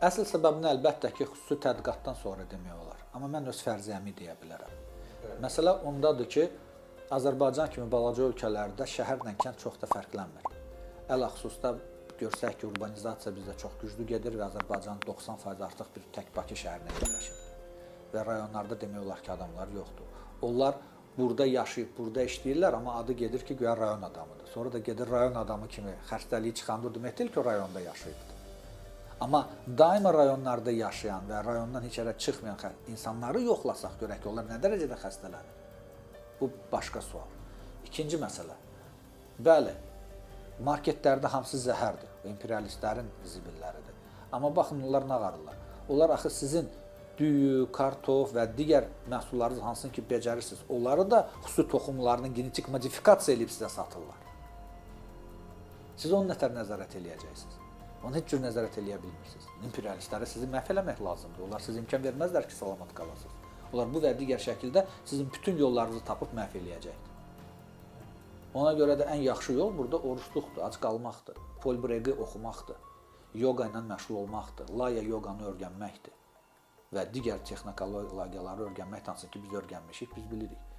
Əsl səbəbini əlbəttə ki, xüsusi tədqiqatdan sonra demək olar. Amma mən öz fərziyyəmi deyə bilərəm. Məsələ ondadır ki, Azərbaycan kimi balaca ölkələrdə şəhərlə kənd çox da fərqlənmir. Ələxüsusda görsək ki, urbanizasiya bizdə çox güclü gedir və Azərbaycanın 90% artıq bir tək Bakı şəhərinə yerləşib. Və rayonlarda demək olar ki, adamlar yoxdur. Onlar burada yaşayıb, burada işləyirlər, amma adı gedir ki, güya rayon adamıdır. Sonra da gedir rayon adamı kimi xəstəliyi çıxanda o demək deyil ki, o rayonda yaşayıbdır. Amma daima rayonlarda yaşayan və rayondan heç yerə çıxmayan insanları yoxlasaq, görək ki, onlar nə dərəcədə xəstələnir. Bu başqa sual. İkinci məsələ. Bəli, marketlərdə hamısı zəhərdir. Bu imperialistlərin zibilləridir. Amma baxın, onlar nə qarırlar. Onlar axı sizin düyü, kartof və digər məhsullarınız hansını ki becərirsiniz, onları da xüsusi toxumlarını genetik modifikasiya eləyib sizə satırlar. Siz onu nətər nəzarət eləyəcəksiniz? Onu heç cür nəzarət eləyə bilmirsiniz. İmperialistlərə sizi məhv eləmək lazımdır. Onlar sizə imkan verməzlər ki, salamat qalasınız. Onlar bu və digər şəkildə sizin bütün yollarınızı tapıb məhv eləyəcəkdir. Ona görə də ən yaxşı yol burada orucluqdur, ac qalmaqdır, Paul Bregi oxumaqdır, yoqa ilə məşğul olmaqdır, laya yoqanı öyrənməkdir və digər texnologiyaları öyrənmək, hansı ki biz öyrənmişik, biz bilirik.